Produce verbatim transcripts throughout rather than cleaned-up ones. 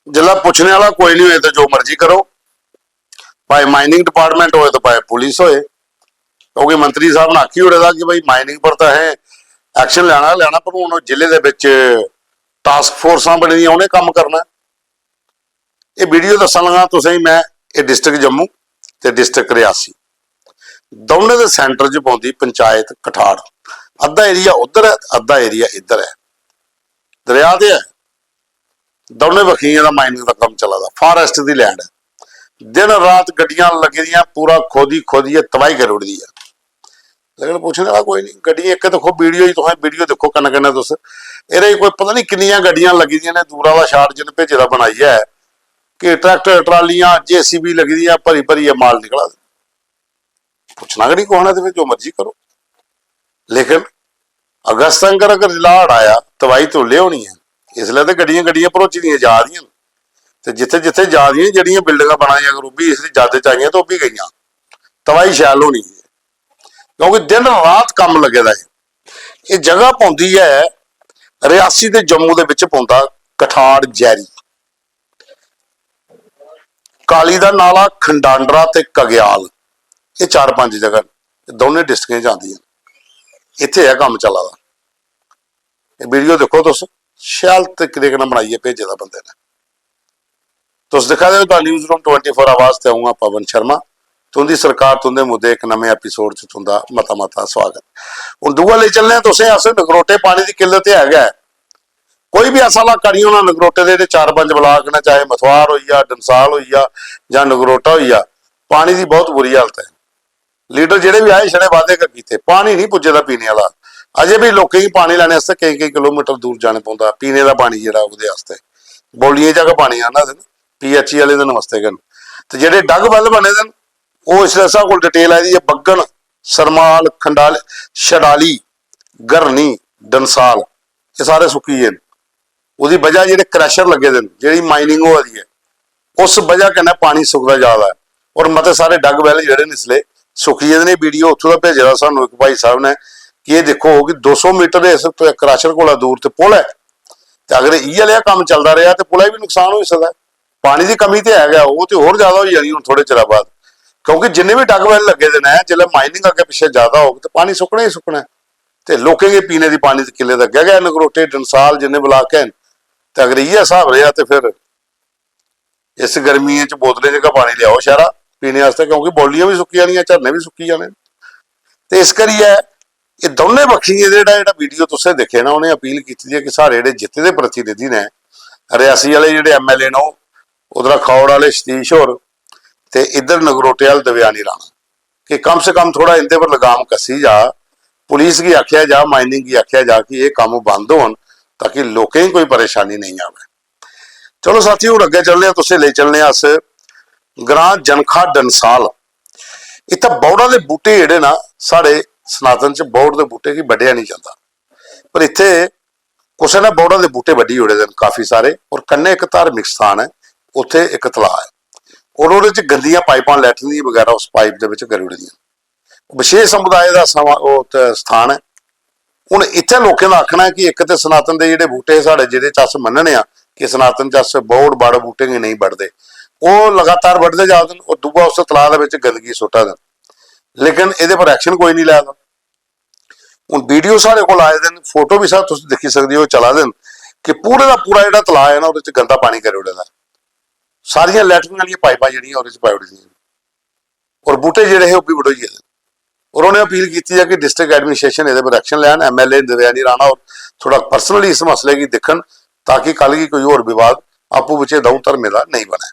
जिसलै पुच्छने आह्ला कोई निं होए ते जो मर्जी करो, भाएं माइनिंग डिपार्टमेंट होए ते भाएं पुलिस होए, क्योंकि मंत्री साहब ने आखी ओड़े दा कि भाई माइनिंग पर ते असें एक्शन लैना गै लैना, पर हून ओह् जिले दे बिच टास्क फोर्सां बनी दियां, उ'नें कम्म करना। एह् वीडियो दस्सन लगा तुसेंगी मैं, एह् डिस्ट्रिक्ट जम्मू ते डिस्ट्रिक्ट रियासी, दौनें दे सेंटर च पौंदी पंचायत कठाड़। अद्धा एरिया उद्धर ऐ, अद्धा एरिया इद्धर ऐ। दरेआ ते ऐ, दौनें बक्खियें दा माइनिंग दा कम्म चला दा, फारेस्ट दी लैंड ऐ। दिन रात गड्डियां लग्गी दियां, पूरा खोदी खोदियै तबाही करी ओड़ी दी ऐ। लेकिन पुच्छने आह्ला कोई निं। गड्डियां इक दिक्खो, वीडियो च तुसें वीडियो दिक्खो, कन्नै कन्नै तुस, एह्दे च कोई पता निं किन्नियां गड्डियां लग्गी दियां न, दूरा दा शाट जिन्न भेजे दा बनाइयै कि ट्रैक्टर, ट्रालियां, जेसीबी लग्गी दियां, भरी भरियै माल निकला दा। पुच्छना गै निं कुसै ने, ते फिर जो मर्जी करो। लेकिन अगस्त आंगर अगर जिसलै हड़ आया, तबाही ते उसलै होनी ऐ। इसलै ते गड्डियां गड्डियां भरोची दियां जा दियां न, ते जित्थै जित्थै जा दियां, जेह्ड़ियां बिल्डिंगां बना दियां, अगर ओह् बी इसदी जादै च आइयां ते ओह् बी गेइयां, तबाही शैल होनी ऐ, क्योंकि दिन रात कम्म लग्गे दा ऐ। एह् जगह पौंदी ऐ रियासी ते जम्मू दे बिच पौंदा कठाड़ जैरी, काली दा नाला, खंडांडरा ते कगेआल, एह् चार पंज जगह न, एह् दौनें डिस्ट्रिक्टें च आंदियां न। इत्थै एह् कम्म चला दा। एह् वीडियो दिक्खो तुस, शैल तरीके कन्नै बनाइयै भेजे दा बंदे ने। तुस दिक्खा दे ओ the news room twenty four आवाज ते अ'ऊं आं पवन शर्मा। तुं'दी सरकार, तुं'दे मुद्दे इक नमें एपिसोड च तुं'दा मता मता स्वागत। हून दूआ लेई चलने आं तुसें अस। नगरोटे पानी दी किल्लत ते है गै ऐ। कोई बी ऐसा इलाका निं होना नगरोटे दे जेह्ड़े चार पंज ब्लाक न, चाहे मथवार होई गेआ, डंसाल होई गेआ जां नगरोटा होई गेआ, पानी दी बहुत बुरी हालत ऐ। लीडर जेह्ड़े बी आए, छड़े वादे गै कीते, पानी निं पुज्जे दा पीने आह्ला। अजें बी लोकें गी पानी लैने आस्तै केईं केईं किलोमीटर दूर जाने पौंदा, पीने दा पानी जेह्ड़ा ओह्दे आस्तै। बौलियें चा गै पानी आह्नना दे न, पीएचई आह्ले ते नमस्ते गै न। ते जेह्ड़े डग बैल बने दे न, ओह् इसलै साढ़े कोल डिटेल आई दी ऐ, बग्गन, सरमाल, खंडाल, छडाली, घरनी, डंसाल, एह् सारे सुक्की गे न। ओह्दी बजह जेह्ड़े क्रैशर लग्गे दे न, जेह्ड़ी माइनिंग होआ दी ऐ, उस बजह कन्नै पानी सुकदा जा दा ऐ। और मते सारे डग बैल जेह्ड़े न इसलै सुक्की गेदे न। वीडियो उत्थूं दा भेजे दा सानूं इक भाई साहब ने कि एह् दिक्खो कि दो सौ मीटर इस क्रैशर कोला दूर ते पुल ऐ, ते अगर इ'यै लेहा कम्म चलदा रेहा ते पुलै गी बी नुकसान होई सकदा ऐ। पानी दी कमी ते है गै, ओह् ते होर ज्यादा होई जानी हून थोह्ड़े चिरै बाद, क्योंकि जिन्ने बी डग बैल लग्गे दे न, जिसलै माइनिंग अग्गें पिच्छें ज्यादा होग ते पानी सुक्कना ही सुक्कना ऐ। ते लोकें गी पीने दी पानी दी किल्लत अग्गें गै, नगरोटे, डंसाल जिन्ने ब्लाक हैन, ते अगर इ'यै स्हाब रेहा ते फिर इस गर्मियें च बोतलें च गै पानी लेआओ शैह्रा पीने आस्तै, क्योंकि बौलियां बी सुक्की जानियां, झरने बी सुक्की जाने। ते इस करियै एह् दौनें बक्खियें दे जेह्ड़ा, जेह्ड़ा वीडियो तुसें दिक्खेआ ना, उ'नें अपील कीती दी ऐ कि साढ़े जेह्ड़े जित्ते दे प्रतिनिधि न, रियासी आह्ले जेह्ड़े एमएलए न, ओह् उद्धरा खौड़ आह्ले सतीश होर ते इद्धर नगरोटे आह्ले देवयानी राणा, कि कम से कम थोह्ड़ा इं'दे पर लगाम कस्सी जा, पुलिस गी आखेआ जा, माइनिंग गी आखेआ जा कि एह् कम्म बंद होन, ताकि लोकें गी कोई परेशानी नेईं आवै। चलो साथी, हून अग्गें चलने आं, तुसें लेई चलने आं अस ग्रां जनखा डंसाल। इत्थै बौड़ा दे बूह्टे जेह्ड़े ना, साढ़े सनातन च बौड़ दे बूह्टे गी बड्ढेआ निं जंदा, पर इत्थै कुसै ने बौड़ा दे बूह्टे बड्ढी ओड़े दे न काफी सारे, और कन्नै इक धार्मिक स्थान ऐ, उत्थै इक तलाऽ ऐ, और ओह्दे च गंदियां पाइपां, लैट्रिन दियां बगैरा उस पाइप दे बिच करी ओड़ी दियां। विशेष समुदाय दा समां-, ओह् ते स्थान ऐ। हून इत्थै लोकें दा आखना ऐ कि इक ते सनातन दे जेह्ड़े बूह्टे हे साढ़े, जेह्दे च अस मन्नने आं कि सनातन च अस बौड़, बड़ बूह्टें गी नेईं बड्ढदे, ओह् लगातार बड्ढदे जा दे न, और दूआ उस तलाऽ दे बिच गंदगी सुट्टा दे न, लेकिन एह्दे पर एक्शन कोई निं लै दा। हून वीडियो साढ़े कोल आए दे न, फोटो बी साढ़े तुस दिक्खी सकदे ओ, चला दे न कि पूरे दा पूरा जेह्ड़ा तलाऽ ऐ ना, ओह्दे च गंदा पानी करी ओड़े दा ऐ। सारियां लैट्रिन आह्लियां पाइपां जेह्ड़ियां ओह्दे च पाई ओड़ी दियां न, और बूह्टे जेह्ड़े हे ओह् बी बढोई गेदे न। और उ'नें अपील कीती ऐ कि डिस्ट्रिक्ट एडमिनिस्ट्रेशन एह्दे पर एक्शन लैन, एमएलए देवयानी राणा होर थोह्ड़ा पर्सनली इस मसले गी दिक्खन, ताकि कल गी कोई होर विवाद आपूं बिच्चें द'ऊं धर्में दा नेईं बनै।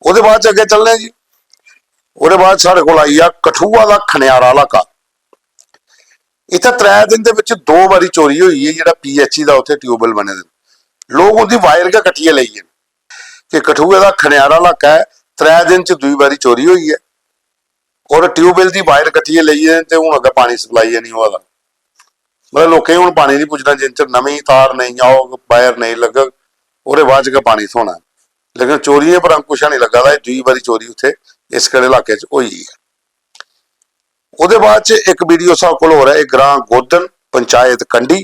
ओह्दे बाद च अग्गें चलने आं जी, ओह्दे बाद साढ़े कोल आई गेआ कठुआ दा खनियारा इलाका। इत्थै त्रै दिन दे बिच दो बारी चोरी होई ऐ, जेह्ड़ा पीएचई दा उत्थै ट्यूबवैल बने दे न, लोक उं'दी वायर गै कट्टियै लेई गे न। कि कठुए दा खनियारा इलाका ऐ, त्रै दिन च दूई बारी चोरी होई ऐ और ट्यूबवैल दी वायर कट्टियै लेई गे न ते हून अग्गें पानी सप्लाई निं होआ दा। मतलब लोकें गी हून पानी निं पुज्जना, जिन्ने चिर नमीं तार नेईं औग, वायर नेईं लग्गग, ओह्दे बाद च गै पानी थ्होना ऐ। लेकिन चोरियें पर अंकुश हैनी लग्गा दा, एह् दूई बारी चोरी उत्थै इस केह्ड़े इलाके च होई ऐ। ओह्दे बाद च इक वीडियो साढ़े कोल होर ऐ, एह् ग्रां गोदन, पंचायत कंडी,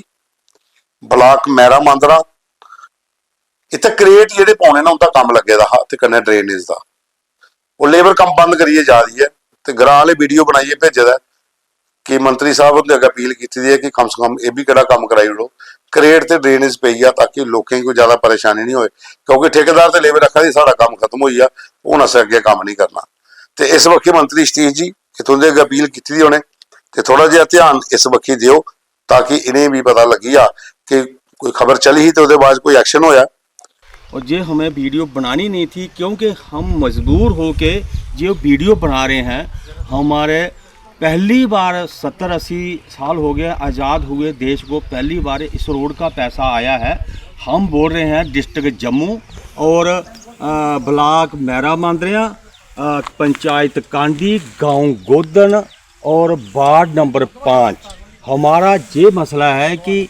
ब्लाक मैरा मांदरा। इत्थै क्रेट जेह्ड़े पौने न, उं'दा कम्म लग्गे दा हा ते कन्नै ड्रेनेज दा। ओह् लेबर कम्म बंद करियै जा दी ऐ ते ग्रां आह्ले वीडियो बनाइयै भेजे दा ऐ कि मंत्री साहब हुंदे अग्गें अपील कीती दी ऐ कि कम से कम एह् बी केह्ड़ा कम्म कराई ओड़ो, क्रेट ते ड्रेनेज पेई जा, ताकि लोकें गी कोई ज्यादा परेशानी निं होए, क्योंकि ठेकेदार ते लेबर आखा दी साढ़ा कम्म खत्म होई गेआ, हून असें अग्गें कम्म निं करना। ते इस बक्खी मंत्री सतीश जी, कि तुं'दे अग्गें अपील कीती दी उ'नें, ते थोह्ड़ा जेहा ध्यान इस बक्खी देओ, ताकि इ'नें बी पता लग्गी जा कि कोई खबर चली ही ते ओह्दे बाद कोई एक्शन होएआ। और ये हमें वीडियो बनानी नहीं थी, क्योंकि हम मजबूर होके ये वीडियो बना रहे हैं। हमारे पहली बार, सत्तर अस्सी साल हो गए आज़ाद हुए देश को, पहली बार इस रोड का पैसा आया है। हम बोल रहे हैं डिस्ट्रिक्ट जम्मू और, अ, ब्लॉक मैरा मांदरिया, अ, पंचायत कांडी, गांव गोदन और वार्ड नंबर पाँच। हमारा ये मसला है कि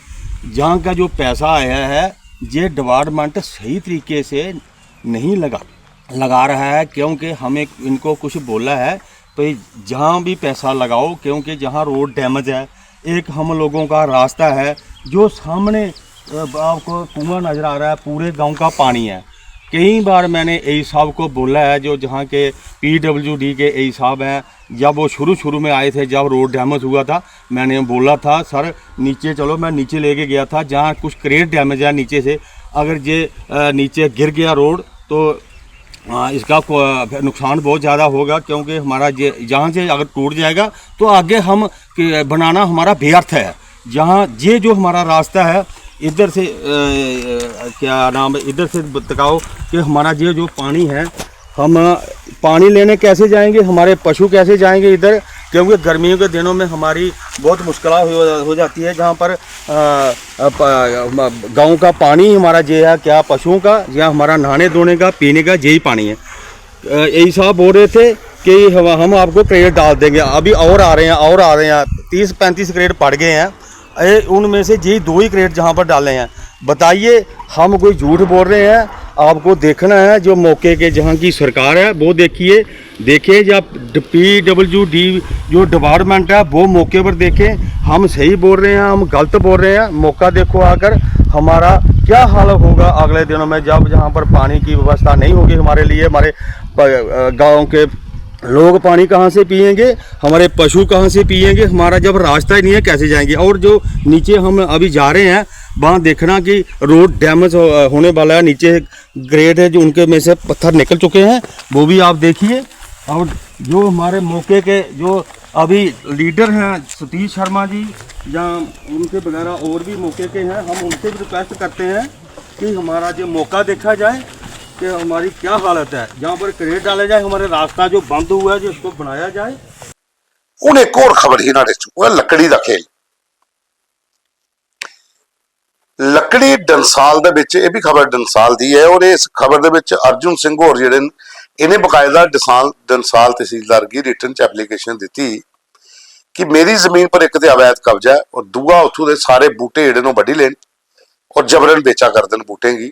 यहाँ का जो पैसा आया है, ये डिपार्टमेंट सही तरीके से नहीं लगा लगा रहा है, क्योंकि हमें इनको कुछ बोला है, तो जहाँ भी पैसा लगाओ, क्योंकि जहाँ रोड डैमेज है, एक हम लोगों का रास्ता है, जो सामने, अ, आपको कुआं नज़र आ रहा है, पूरे गांव का पानी है। कई बार मैंने एई साहब को बोला है, जो जहाँ के पीडब्ल्यूडी के एई साहब हैं, जब वो शुरू शुरू में आए थे, जब रोड डैमेज हुआ था, मैंने बोला था, सर, नीचे चलो। मैं नीचे लेके गया था, जहाँ कुछ क्रेट डैमेज है नीचे से, अगर ये, अ, नीचे गिर गया रोड, तो, अ, इसका को- नुकसान बहुत ज़्यादा होगा, क्योंकि हमारा ये यहाँ से अगर टूट जाएगा, तो आगे हम के- बनाना हमारा व्यर्थ है। जहाँ ये जो हमारा रास्ता है, इधर से, अ, क्या नाम है, इधर से बताओ कि हमारा ये जो पानी है, हम पानी लेने कैसे जाएंगे, हमारे पशु कैसे जाएंगे इधर, क्योंकि गर्मियों के दिनों में हमारी बहुत मुश्किल हो, हो जाती है। जहाँ पर, अ, अ, प- म- गाँव का पानी हमारा ये है, क्या पशुओं का या हमारा नहाने धोने का, पीने का, यही पानी है। अ, एई साहब बोल रहे थे कि हम, हम आपको क्रेट डाल देंगे, अभी और आ रहे हैं, और आ रहे हैं, तीस पैंतीस क्रेट पड़ गए हैं। ये उनमें से यही दो ही क्रेट जहाँ पर डाले हैं। बताइए, हम कोई झूठ बोल रहे हैं? आपको देखना है, जो मौके के जहाँ की सरकार है, वो देखिए, देखिए जब पीडब्ल्यूडी जो डिपार्टमेंट है, वो मौके पर देखें, हम सही बोल रहे हैं, हम गलत बोल रहे हैं। मौका देखो आकर, हमारा क्या हाल होगा अगले दिनों में, जब जहाँ पर पानी की व्यवस्था नहीं होगी हमारे लिए, हमारे प- अ, गाँव के लोग पानी कहाँ से पिएंगे, हमारे पशु कहाँ से पिएंगे, हमारा जब रास्ता ही नहीं है, कैसे जाएंगे? और जो नीचे हम अभी जा रहे हैं, वहाँ देखना कि रोड डैमेज हो- होने वाला है, नीचे ग्रेट है, जो उनके में से पत्थर निकल चुके हैं, वो भी आप देखिए। और जो हमारे मौके के जो अभी लीडर हैं सतीश शर्मा जी, या उनके वगैरह और भी मौके के हैं, हम उनसे भी रिक्वेस्ट करते हैं कि हमारा जो मौका देखा जाए कि हमारी क्या हालत है, जहाँ पर क्रेट डाला जाए, हमारे रास्ता जो बंद हुआ है, जो इसको बनाया जाए। हून इक होर खबर ही न्हाड़े च, ओह् ऐ लकड़ी दा खेल। लकड़ी डंसाल दे बिच, एह् बी खबर डंसाल दी ऐ, और इस खबर दे बिच अर्जुन सिंह होर जेह्ड़े न, इ'नें बकायदा डंसाल, डंसाल तहसीलदार गी रिटन च एप्लीकेशन दित्ती कि मेरी जमीन पर इक ते अवैध कब्जा ऐ और दूआ उत्थूं दे सारे बूह्टे जेह्ड़े न ओह् बड्ढी ले न और जबरन बेचा करदे न बूह्टें गी,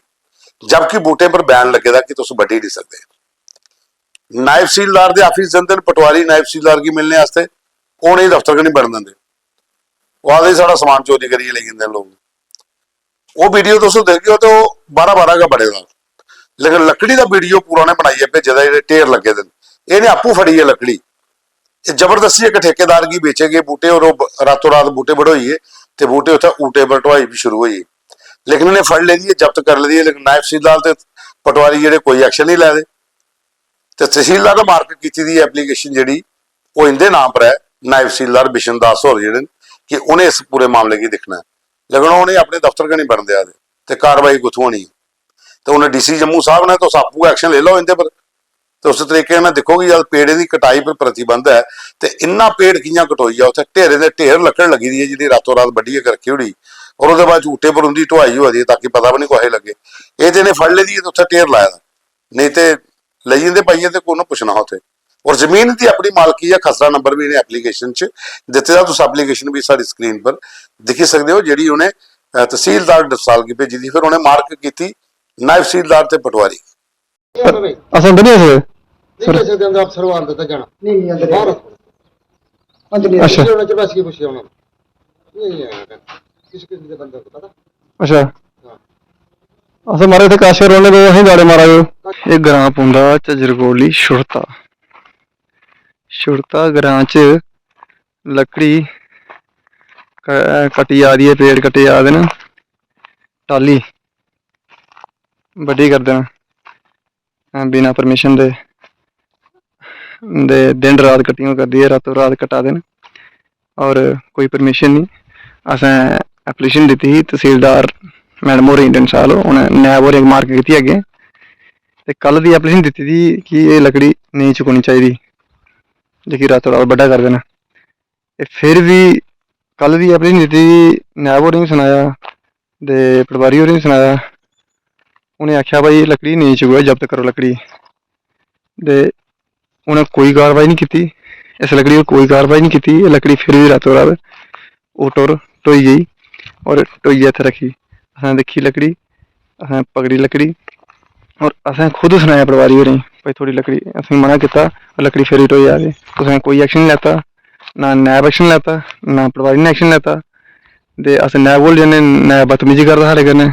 जबकि बूह्टें पर बैन लग्गे दा कि तुस बड्ढी निं सकदे। नायब तहसीलदार दे आफिस जंदे न, पटवारी नायब तहसीलदार गी मिलने आस्तै, ओह् उ'नेंगी दफ्तर गै निं बड़न दिंदे। ओह् आखदे साढ़ा समान चोरी करियै लेई जंदे न लोक। ओह् वीडियो तुस दिखगे ओ ते ओह् बाह्रा बाह्रा गै बड़े दा, लेकिन लकड़ी दा वीडियो पूरा उ'नें बनाइयै भेजे दा, जेह्ड़े ढेर लग्गे दे न, एह् इ'नें आपूं फड़ी ऐ लकड़ी। एह् जबरदस्ती इक ठेकेदार गी बेचे गे बूह्टे और ओह् ब- रातों रात बूह्टे बढोई गे ते बूह्टे उत्थै ऊटे पर ढोआई बी शुरू होई गेई। लेकिन इ'नें फड़ लेदी ऐ, जब्त करी लेदी ऐ, लेकिन नायब तहसीलदार ते पटवारी जेह्ड़े कोई एक्शन निं लै दे। ते तहसीलदार ने मार्क कीती दी एप्लीकेशन जेह्ड़ी ओह् इं'दे नांऽ पर ऐ, नायब तहसीलदार बिशन दास होर जेह्ड़े न, कि उ'नें इस पूरे मामले गी दिक्खना ऐ, लेकिन ओह् उ'नेंगी अपने दफ्तर गै निं बड़न देआ दे ते कार्रवाई कुत्थूं होनी ऐ? ते उ'नें डीसी जम्मू साहब ने, तुस आपूं एक्शन लेई लैओ इं'दे पर। ते उस तरीके कन्नै दिक्खो कि जद पेड़ें दी कटाई पर प्रतिबंध ऐ ते इन्ना पेड़ कि'यां कटोई जा? उत्थै ढेरें दे ढेर लकड़ लग्गी दी ऐ, जेह्ड़ी रातों रात बड्ढियै रक्खी ओड़ी, और ओह्दे बाद च ऊटे पर उं'दी ढुआई होआ दी ऐ ताकि पता बी निं कुसै गी लग्गे। एह् ते इ'नें फड़ लेदी ऐ ते उत्थै ढेर लाए दा, नेईं ते लेई जंदे पाइयै ते कु'न पुच्छना हा उत्थै। और जमीन दी अपनी मालकी ऐ, खसरा नंबर बी इ'नें एप्लीकेशन च दित्ते दा, तुस एप्लीकेशन बी साढ़ी स्क्रीन पर दिक्खी सकदे ओ, जेह्ड़ी उ'नें, अ, तहसीलदार डंसाल गी भेजी दी। फिर उ'नें मार्क कीती नायब तहसीलदार ते पटवारी। अस अंदर नहीं आ सकदे। नहीं ले सकते अंदर, आप सरवार देता जाना। नहीं नहीं अंदर बाहर नहीं। अंदर नहीं अच्छा। अंदर। उन्होंने जब ऐसी पूछे उन्होंने, नहीं आया। किस किस्म के बंदे को पता? अच्छा। अस मारे इत्थै कश रौह्ने, ते असें गाड़े मारा दे। एह् ग्रांऽ पौंदा झज्जर कोटली छुड़ता। छुड़ता ग्रांऽ च लकड़ी क-, कट्टी जा दी ऐ, पेड़ कट्टे जा दे न, टाह्ल्ली बड्ढी करदे न, अ, बिना परमिशन दे, दे दिन रात कट्टियां करदी ऐ, रातों रात कट्टा दे न। और कोई परमिशन निं। असें एप्लीकेशन दित्ती ही तसीलदार मैडम होरें गी, डंसाल, उ'नें नैब होरें मार्क कीती अग्गें। ते कल दी एप्लीकेशन दित्ती दी कि एह् लकड़ी नेईं चुकोनी चाहिदी, जेह्की रातों रात बड्ढा करदे न। ते फिर बी कल दी एप्लीकेशन दित्ती दी, नैब होरें बी सनाया ते पटवारी होरें बी सनाया। उ'नें आखेआ, "भाई, एह् लकड़ी नेईं चुकोऐ, जब्त करो लकड़ी।" ते उ'नें कोई कार्रवाई निं कीती, इस लकड़ी पर कोई कार्रवाई निं कीती। एह् लकड़ी फिर बी रातों रात ओह् टुर ढोई गेई और ढोइयै इत्थै रक्खी। असें दिक्खी लकड़ी, असें पकड़ी लकड़ी और असें खुद सनाया पटवारी होरें गी, "भाई, थुआढ़ी लकड़ी," असें मना कीता, "लकड़ी फिर बी ढोई जा दी।" कुसै ने कोई एक्शन निं लैता, ना नैब एक्शन लैता, ना पटवारी ने एक्शन लैता। ते अस नैब कोल जन्ने, नैब बदतमीजी करदा साढ़े कन्नै।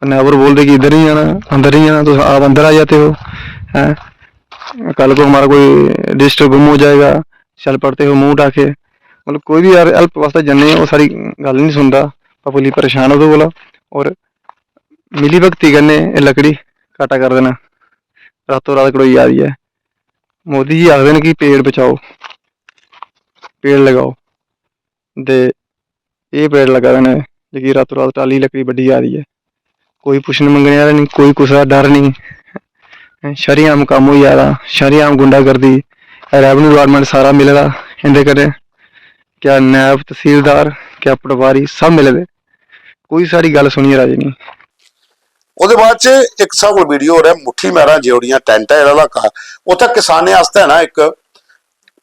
नैब होर बोलदे कि "इद्धर नहीं जाना, अंदर नहीं जाना, तुस आप अंदर आ जाते हो, हैं? कल को हमारा कोई रजिस्टर गुम हो जाएगा, चल पड़ते हो मुंह उठा के।" मतलब, कोई बी यार हेल्प वास्तै जन्ने, ओह् साढ़ी गल्ल नहीं सुनदा, पब्लिक परेशान ओह्दे कोला। और मिली भगती कन्नै एह् लकड़ी काटा करदे न, रातों रात कटोई जा दी ऐ। मोदी जी आखदे न कि पेड़ बचाओ, पेड़ लगाओ, ते एह् पेड़ लग्गा दे न, जेह्की रातों रात टाह्ल्ली लकड़ी बड्ढी जा दी ऐ। कोई पुच्छने मंगने आह्ला निं, कोई कुसै दा डर निं। शरेआम कम्म होई जा दा, शरेआम गुंडागर्दी, रेवेन्यू डिपार्टमेंट सारा मिले दा इं'दे कन्नै। क्या नैब तसीलदार, क्या पटवारी, सब मिले दे। कोई साढ़ी गल्ल सुनियै राजी निं। ओह्दे बाद च इक साढ़े कोल वीडियो होर ऐ, मुट्ठी मैह्‌रा जेओड़ियां टैंट ऐ जेह्ड़ा इलाका, उत्थै किसानें आस्तै ना इक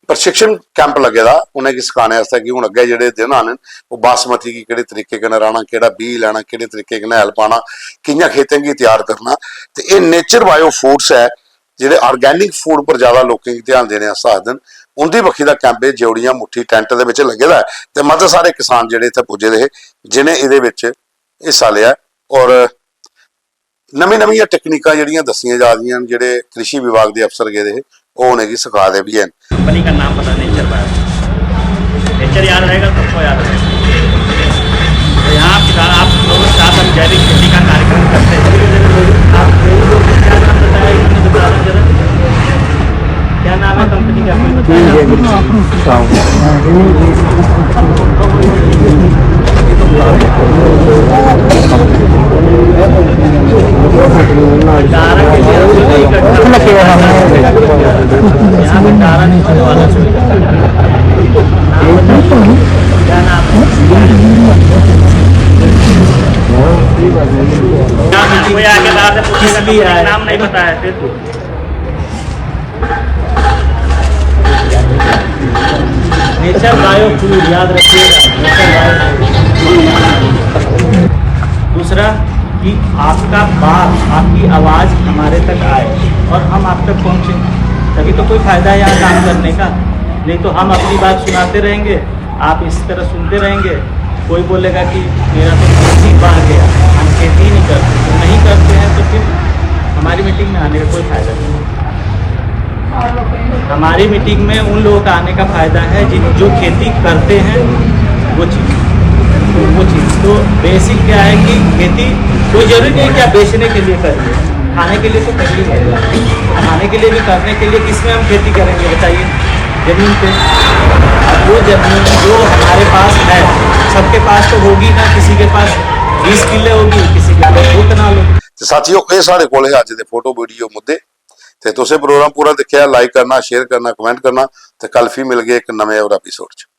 प्रशिक्षण कैंप लग्गे दा, उ'नेंगी सखाने आस्तै कि हून अग्गें जेह्ड़े दिन आने न, ओह् बासमती गी केह्ड़े तरीके कन्नै राह्ना, केह्ड़ा बीऽ लैना, केह्ड़े तरीके कन्नै हैल पाना, कि'यां खेतें गी त्यार करना। ते एह् नेचर बायो फूड्स ऐ, जेह्ड़े ऑर्गेनिक फूड पर ज्यादा लोकें गी ध्यान देने आस्तै आखदे न, उं'दी बक्खी दा कैंप एह् जेओड़ियां मुट्ठी टैंट दे बिच लग्गे दा ऐ। ते मते सारे किसान जेह्ड़े इत्थै पुज्जे दे हे, जि'नें एह्दे बिच हिस्सा लेआ। और नमीं-नमियां तकनीकां जेह्ड़ियां दस्सियां जा दियां न, जेह्ड़े कृषि विभाग दे अफसर गेदे हे, ओह् उ'नेंगी सखा दे बी हैन। कंपनी का नाम पता, नेचर बायो। नेचर याद रहेगा, सबको याद रहेगा। तो यहाँ फिलहाल आप लोगों के साथ हम जैविक खेती का कार्यक्रम करते हैं। आप जैविक खेती का नाम बताया, इसमें दोबारा जरा। क्या नाम है कंपनी का, कोई बताएगा? चारा के लिए आपको नहीं करना। यहाँ पे चारा नहीं होने वाला। क्या नाम है? कोई आके बाहर से पूछेगा, किस लिए आए? नाम नहीं बताया फिर। नेचर बायो फूड, याद रखिएगा, नेचर बायो फूड। दूसरा कि आपका बात, आपकी आवाज़ हमारे तक आए और हम आप तक पहुँचे, तभी तो कोई फ़ायदा है यहाँ काम करने का। नहीं तो हम अपनी बात सुनाते रहेंगे, आप इस तरह सुनते रहेंगे। कोई बोलेगा कि मेरा तो खेती बह गया, हम खेती ही नहीं करते। तो नहीं करते हैं तो फिर हमारी मीटिंग में आने का कोई फ़ायदा नहीं। हमारी मीटिंग में उन लोगों का आने का फ़ायदा है जिन, जो खेती करते हैं, वो चीज़। तो वो चीज़ तो बेसिक क्या है कि खेती कोई ज़रूरी नहीं है कि आप बेचने के लिए करिए, खाने के लिए तो करिए। खाने के लिए भी करने के लिए किस में हम खेती करेंगे, बताइए? ज़मीन पे। अब वो ज़मीन जो हमारे पास है, सबके पास तो होगी ना, किसी के पास बीस किले होगी, किसी के पास दो कनाल होगी। ते साथियो, एह् साढ़े कोल हे अज्ज दे फोटो वीडियो मुद्दे। ते तुसें प्रोग्राम पूरा दिक्खेआ, लाइक करना, शेयर करना, कमेंट करना। ते कल फ्ही मिलगे इक नमें होर एपिसोड च।